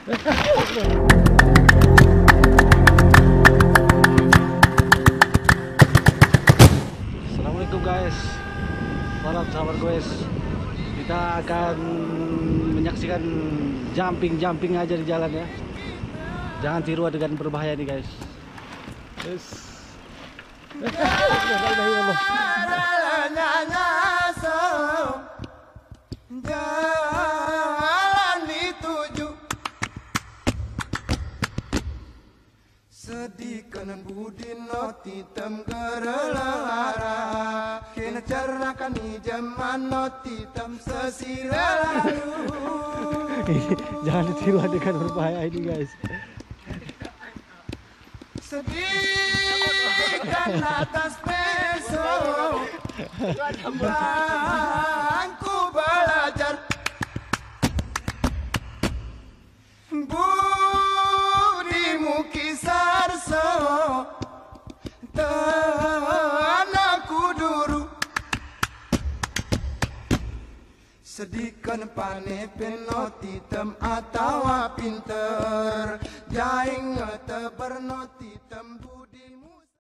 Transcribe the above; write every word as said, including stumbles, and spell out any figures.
Assalamualaikum, guys. Salam sahabat, guys. Kita akan menyaksikan jumping-jumping aja di jalan, ya. Jangan tiru, adegan berbahaya nih, guys. Yes. Jalan dituju sedikön budi no titam gerelehara, kena cernakan ijaman no titam sesira lalu. Jangan ditiru, adegan berbahaya ini, guys. Sedikön atas peso bangku belajar, budi mukisar so tana kuduru. Sedikön pane peno titam atawa pinter, jaing ngeteber no titam bu